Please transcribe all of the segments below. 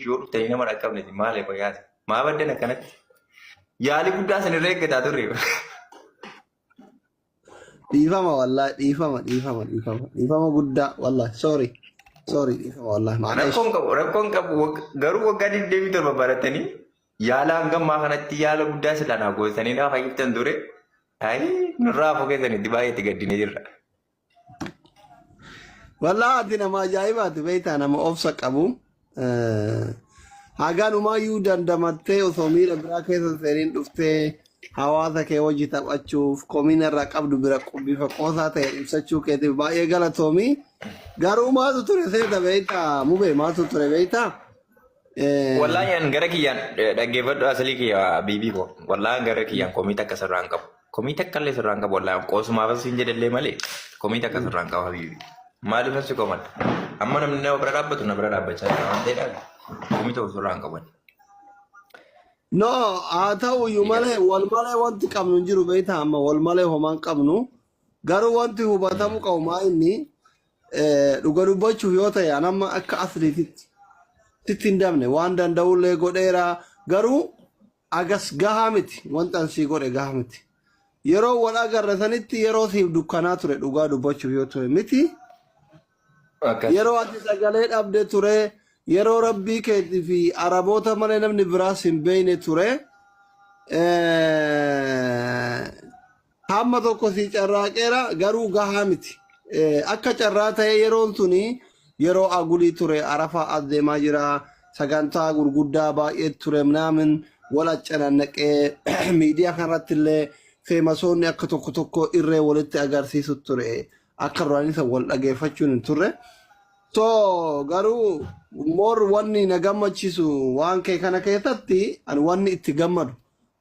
Yoo dhuftanii nama dhaqqabne maali qoyaati? Maa baddan akkanatti? Yaalii guddaa isin irra eeggataa turre. Dhiifama wallahi, dhiifama, dhiifama, dhiifama, dhiifama guddaa wallahi, sorry, sorry, dhiifama wallahi, maaleesh. Rakkoon qabu, rakkoon qabu, garuu waggaa 27 baratanii yaala hanga ammaa kanatti yaala guddaa silaa naa goosanii naa fayyiftan ture. Ayi, nurraa hafuu keessanitti baay'ee itti gaddinee jirra. Wallahi ati nama ajaa'ibaati beektaa, nama obsa qabu. Haganumayyuu dandamattee osoo miira biraa keessa seeniin dhuftee hawaasa kee wajji taphachuuf komiina irraa qabdu bira bifa qoosaa ta'een ibsachuu keetiif baay'ee galatoomi. Garuu maaltu ture seeta beektaa, Mubee, maaltu ture beektaa? Wallaahi an gara kiyyaan, dhaggeeffadhu asalii kiyya biibii koo. Wallaahi an gara kiyyaan komii takka sirraa hin qabu. Komii takka illee sirraa hin qabu, wallaahi qoosumaaf siin jedhellee malee komii takka sirraa hin qabu habiibi. Maaliif si komadha? Amma namni nama bira dhaabbatu na bira dhaabbachaa jira waan ta'eedhaaf komii tokko sirraa hin qabu. No, haa ta'uyyuu malee wal malee wanti qabnu hin jiru beektaa, amma wal malee homaa hin qabnu. Garuu wanti hubatamuu qabu maa inni dhuga dubbachuuf yoo ta'e an amma akka asliititti sitti hin dabne, waan danda'ullee godheera, garuu agas gahaa miti, wanta an sii godhe gahaa miti. Yeroo wal agarre sanitti yeroo siif dukkanaa ture, dhugaa dubbachuuf yoo ture miti. Akkas. Yeroo ati sagalee dhabde ture, yeroo rabbii keetii fi araboota malee namni biraas hin beekne ture. Hamma tokko si carraaqeera, garuu gahaa miti. Akka carraa ta'ee yeroon suni yeroo agulii ture, arafaa as deemaa jira, sagantaa gurguddaa baay'ee ture, naamin wal accanannaqee miidiyaa kanarratti illee feemasoonni akka tokko tokko irree walitti agarsiisu ture. Akka duraanii san wal dhageeffachuun hin turre. So garuu more wanni na gammachiisu waan kee kana keessatti ani wanni itti gammadu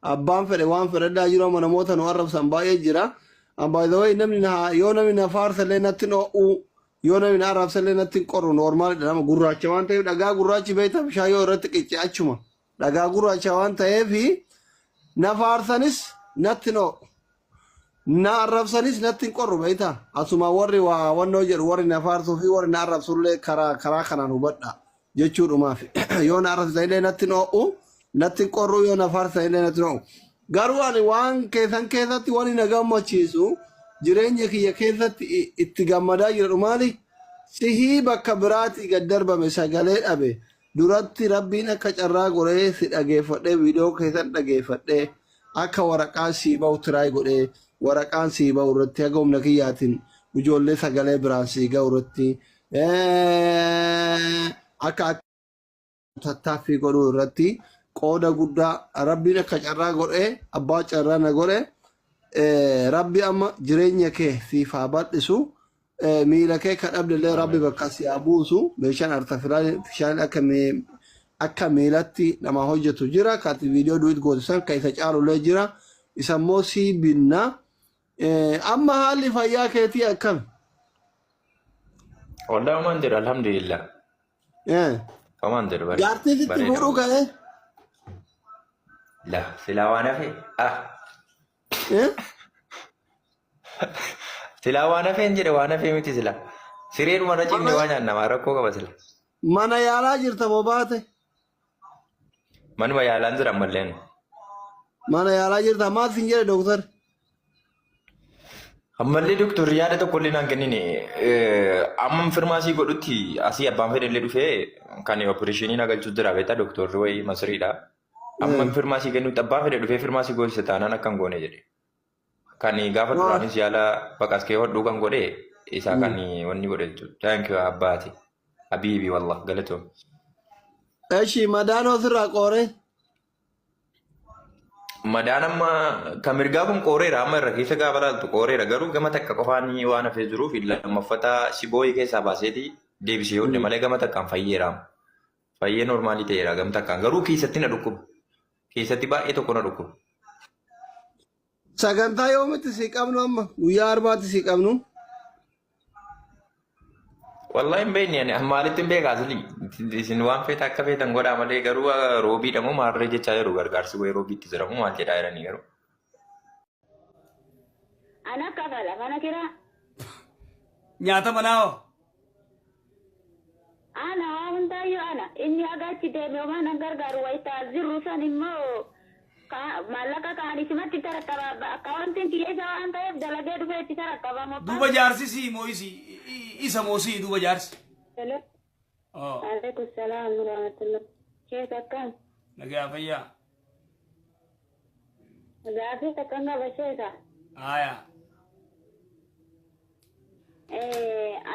abbaan fedhe waan fedhadhaa jiru, amma namoota nu arrabsan baay'ee jira. And by the way, namni na yoo namni na faarsa illee natti hin ho'u, yoo namni na arrabsa illee natti hin qorru, normalidha. Nama gurraacha waan ta'eef, dhagaa gurraachi beektaa, bishaan yoo irratti qicce achuma, dhagaa gurraacha waan ta'eef na faarsanis natti hin ho'u. Na arrabsanis natti hin qorru beektaa. Asuma warri waa wannoo jedhu, warri na faarsuu fi warri na arrabsullee karaa kanaan hubadha jechuudhumaaf. Yoo na arrabsisan illee natti hin ho'u, natti hin qorru, yoo na faarsan illee natti hin ho'u. Garuu ani waan keessan keessatti wanni na gammachiisu, jireenya kiyya keessatti itti gammadaa jira maali? Sihii bakka biraatii gad darbame sagalee dhabe duratti rabbiin akka carraa godhee si dhageeffadhee, viidiyoo keessan dhageeffadhee, akka waraqaan sii bahu try godhee, waraqaan sii bahu irratti haga humna kiyyaatiin ijoollee sagalee biraan sii gahu irratti akka tattaaffii godhuu irratti qooda guddaa rabbiin akka carraa godhee abbaa carraa na godhe. Rabbi amma jireenya kee siif haa bal'isu. Miila kee ka dhabde illee rabbi bakka si haa buusu. Meeshaan artificial akka miilatti nama hojjetu jira, ka ati viidiyoo du'it goote san ka isa caalullee jira, isa immoo sii binna. Amma haalli fayyaa keetii akkam? Wallahi homaan jedhu, alhamdulillah. Homaan jedhu, bareeda. Jaartii sitti Bareeda. fuudhuu ka'ee? La silaa waan hafe ah silaa waan hafeen jedhe, waan hafee miti sila. Sireedhuma irra ciifne waa nyaanna, maa rakkoo qaba sila. Mana yaalaa jirta moo baate? Manuma yaalaan jira ammalleen. Mana yaalaa jirta, maal siin jedhe dooktar? Ammallee doktorri yaada tokko illee naan kennine. Amma firmaasii godhutti asii abbaan fedhe illee dhufee kan opereeshinii na galchuu jira beektaa, doktorri wayii Masriidha. Amma firmaasii kennutti abbaan fedhe dhufee firmaasii goosise taanaan akka hin goone jedhe. Kan gaafa duraanis yaala baqaskee hodhuu kan godhe isaa kan wanni godhe jechuudha. Thank you abbaati. Habiibi, wallah galatoom. Eshi, madaanoo sirraa qooree? Madaan amma kan mirgaa kun qooreera, amma irra keessa gaafa laaltu qooreera, garuu gama takka qofaan waan hafee jiruuf lammaffataa shibooyii keessaa baaseeti deebisee hodhe malee gama takkaan fayyeera. Fayyee normalii ta'eera gama takkaan, garuu keessatti na dhukkuba. Keessatti baay'ee tokko na dhukkuba. Sagantaa yoomitti si qabnu amma? Guyyaa arbaatti si qabnu? Wallahi hin beekni ani, maalitti hin beekaa asli. Isin waan feeta akka feetan godhaa malee, garuu roobiidha moo maarree jechaa jiru, gargaarsi wayii roobiitti jira moo maal jedhaa jiranii garuu. Ana kafala mana kiraa. Nyaata manaa hoo? Ana waa hundaayyuu ana. Inni haga achi deeme homaa nan gargaaru wayita jirru san immoo maallaqa kaan isimatti tarakkaba akkaawwantiin kiyya isa waan ta'eef dalagee dhufee itti tarakkaba mobbaa. Duuba jaarsi sii moo isi isa moo sii duuba jaarsi. Hello. Oh. Alaikum salaam wa rahmatullah. Sheek akkam? Nagaa fayyaa. Gaafii takkan qaba sheeka. Aya.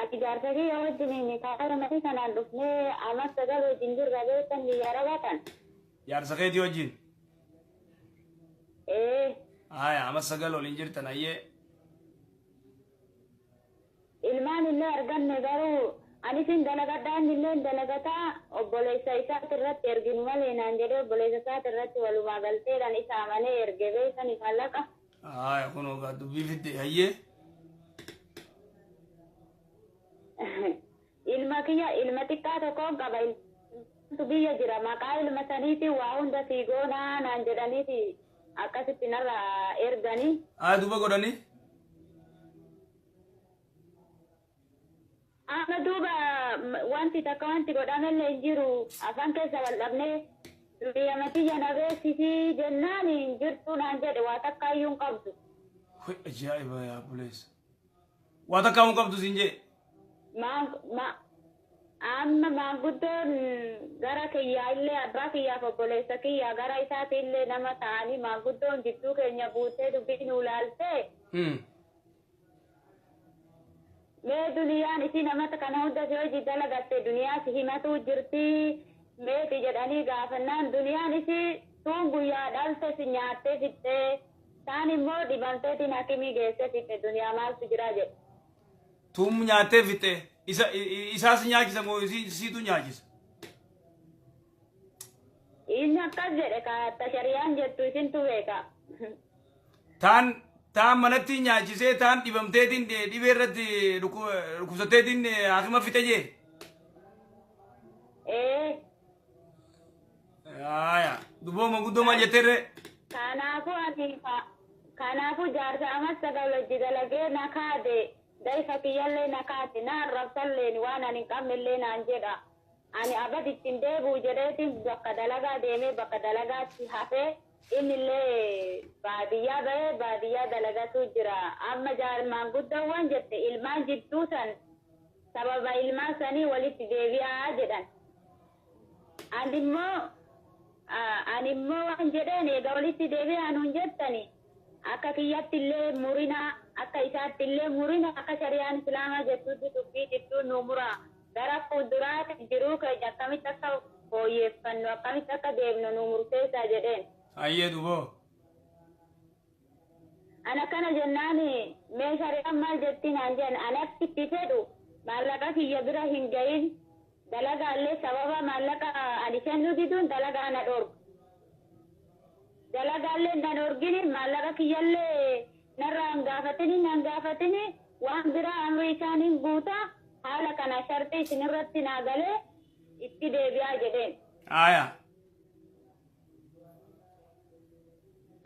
Ati jaarsa kiyya wajjiniin karaa matii kanaan dhufnee amma 9 wajjin jirra beektan biyya arabaa tan. Jaarsa keetii wajjin. Ee. Aya amma 9 waliin jirtan ayyee. Ilmaan illee arganne garuu anis hin dalagadhaa inni illee hin dalagataa obboleessa isaati irratti erginu malee naan jedhee obboleessa isaati irratti walumaa galteedhaan isa amanee erge beekani maallaqa. Aya kunoo gaa dubbii fidde hayyee. Ilma kiyya ilma xiqqaa tokkoon qaba ilmatu biyya jira maqaa ilma saniitiin waa hunda sii goonaa naan jedhaniiti akkasitti narraa erganii. Aya duuba godhanii. Amma duuba wanti takka wanti godhamellee hin jiru afaan keessa wal dhabnee biyya tiyya na beeksisii jennaan hin jirtu naan jedhe waa takka iyyuu hin qabdu. Hoi ajaa'iba yaa buleessa. Waa takka hin qabdu siin jee. Amma maanguddoon gara kiyyaa illee abbaa kiyyaaf obboleessa kiyyaa gara isaati illee nama ta'anii maanguddoon gidduu keenya buutee dubbii nuu laaltee. Mee duniyaan isii namata kana hunda si hojii dalagatte duniyaa si himatuu jirti meeti jedhanii gaafannaan duniyaan isii tuun guyyaa dhalte si nyaattee fixxee taan immoo dhibamteetiin hakimii geessee fixxe duniyaa maaltu jiraa jedhe. Tuun nyaattee fixxe isa isaa si nyaachisa moo isiitu nyaachisa? Inni akkas jedhe ka ta shariyaan jettu isintu beeka. Taan taan manatti nyaachisee taan dhibamteetiin dhibee irratti dhukkubsatteetiin haakima fixe jee. Ee. Haaya duboo manguddoo maal jetteerree? Kanaafuu ani kanaafuu jaarsa amas 9 wajji dalagee na kaade dayfa kiyyallee na kaade na arrabsalleen waan ani hin qabnellee naan jedha. Ani abad itti hin deebi'u jedheetiin bakka dalagaa deemee bakka dalagaatti hafee innillee baadiyyaa bahee baadiyyaa dalagatuu jira. Amma maanguddoon waan jette ilmaan jidduu san sababa ilmaan sanii walitti deebi'aa jedhan. Ani immoo waan jedheen egaa walitti deebi'aa nuun jettani akka kiyyatti illee murina akka isaatti illee murina akka shari'aan islaamaa jettutti dubbii jidduu nu mura. Gara fuulduraatti jiruu keenya akkamitti akka fooyyeffannu akkamitti akka deemnu nu murteessaa jedheen. Ayyee duboo. Ana kana jennaan mee shari'aan maal jetti naan jedhan ani akka itti fedhu maallaqa kiyya bira hin gahin dalagaallee sababa maallaqa ani kennuu diduun dalagaa na dhorku. Dalagaallee na dhorgini maallaqa kiyyallee narraa hin gaafatini nan gaafatini waan biraa amrii isaaniin guutaa haala kana sharxii isinirratti naa galee itti deebi'aa jedheen. Aya.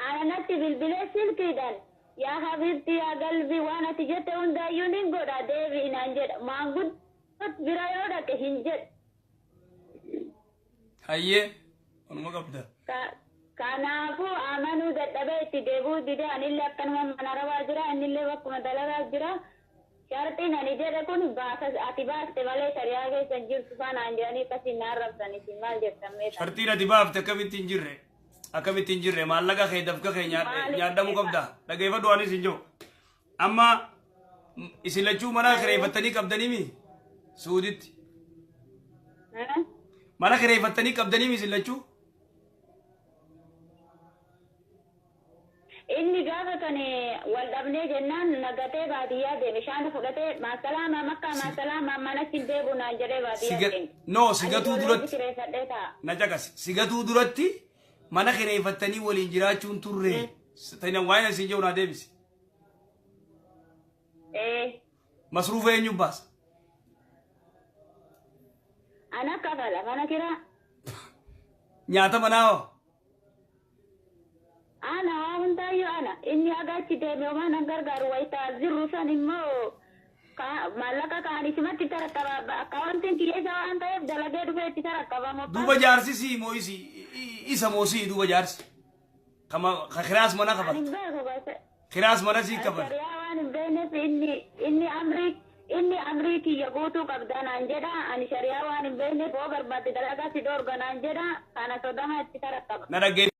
Ana natti bilbilee silkiidhaan yaa habiibti yaa galbii waan ati jette hundaayyuu nin godha deebi'i naan jedha. Maanguddoo bira yoo dhaqe hin jedhu. Hayyee onuma qabda. Kanaafuu amanuu dadhabee itti deebi'uu dide anillee akkanuma mana arabaa jira innillee bakkuma dalagaa jira. Sharxiin ani jedhe kun baasa ati baaste malee shari'aa keessa hin jirtu faanaan jedhanii akkasiin na arrabsan isin maal jettan meeqa? Sharxiin ati baafte akkamitti hin jirre? Akkamitti hin jirre? Maallaqa kee dafqa kee nyaadhamuu qabda. Dhageeffadhu anis hin jiru. Amma isin lachuu mana kireeffattanii qabdanii mi? Suuditti. Mana kireeffattanii qabdanii mi isin lachuu? Inni gaafa kan wal dhabnee jennaan nagatee baadiyyaa deeme shaana fudhatee maasalaama makkaa maasalaama manatti hin deebi'u naan jedhee baadiyyaa deeme. No sigatuu duratti. Kireeffadhee taa'a. Na caqasi. Sigatuu duratti mana kireeffattanii waliin jiraachuun turre. Tana waa'ee isin jedhu naa deebisi. Ee. Masruufa eenyu baasa? Ana kafala mana kiraa. Nyaata manaa hoo? Ana waa hundaayyuu ana. Inni haga achi deeme homaa nan gargaaru wayitaa jirru san immoo Maallaqa kaan isimatti tarakkaba. Akkaawwantiin kiyya isa waan ta'eef dalagee dhufee itti tarakkaba moppa. Duuba jaarsi sii moo isi isa moo sii duuba jaarsi? Kama ka kiraas mana Ani hin kafaltu. beeku bas. Kiraas mana sii kafaltu. Shari'aa waan hin beekneef inni amrii kiyya guutuu qabda naan jedha. Ani shari'aa waan hin beekneef hoo barbaadde dalagaa si dhoorga naan jedha. Kana sodama itti tarakkaba. Na dhaggeeffadhu.